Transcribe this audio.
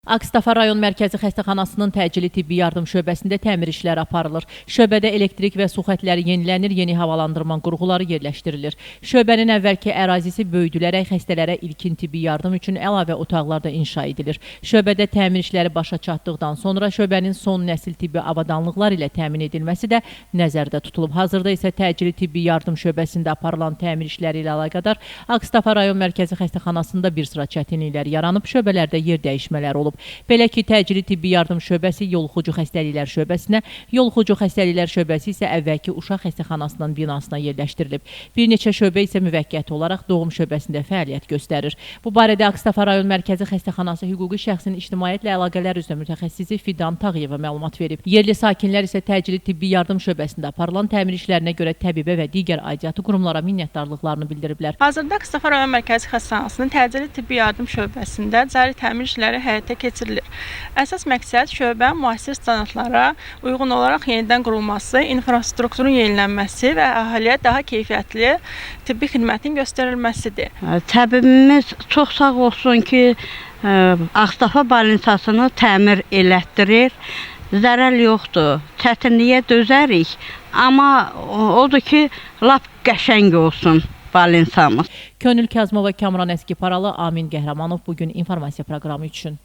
Ağstafa rayon mərkəzi xəstəxanasının təcili tibbi yardım şöbəsində təmir işləri aparılır. Şöbədə elektrik və su xətləri yenilənir, yeni havalandırma qurğuları yerləşdirilir. Şöbənin əvvəlki ərazisi böyüdülərək xəstələrə ilkin tibbi yardım üçün əlavə otaqlar da inşa edilir. Şöbədə təmir işləri başa çatdıqdan sonra şöbənin son nəsil tibbi avadanlıqlar ilə təmin edilməsi də nəzərdə tutulub. Hazırda isə təcili tibbi yardım şöbəsində aparılan təmir işləri ilə əlaqədar Ağstafa rayon mərkəzi xəstəxanasında bir sıra çətinliklər yaranıb, şöbələrdə yer dəyişmələri olub. Belə ki, təcili tibbi yardım şöbəsi yoluxucu xəstəliklər şöbəsinə, yoluxucu xəstəliklər şöbəsi isə əvvəlki uşaq xəstəxanasının binasına yerləşdirilib. Bir neçə şöbə isə müvəqqəti olaraq doğum şöbəsində fəaliyyət göstərir. Bu barədə Ağstafa rayon mərkəzi xəstəxanası hüquqi şəxsin ictimaiyyətlə əlaqələr üzrə mütəxəssisi Fidan Tağıyeva məlumat verib. Yerli sakinlər isə təcili tibbi yardım şöbəsində aparılan təmir işlərinə görə təbibə və digər aidiyyatı qurumlara minnətdarlıqlarını bildiriblər. Hazırda Ağstafa rayon mərkəzi xəstəxanasının təcili tibbi yardım şöbəsində cari təmir işləri həyata keçirilir. Əsas məqsəd şöbənin müasir standartlara uyğun olaraq yenidən qurulması, infrastrukturun yenilənməsi və əhaliyə daha keyfiyyətli tibbi xidmətin göstərilməsidir. Təbibimiz çox sağ olsun ki, Ağstafa balinsasını təmir elətdirir. Zərər yoxdur, çətinliyə dözərik, amma odur ki, lap qəşəng olsun balinsamız. Könül Kazımova, Kamran Əskiparalı, Amin Qəhrəmanov bugün informasiya proqramı üçün.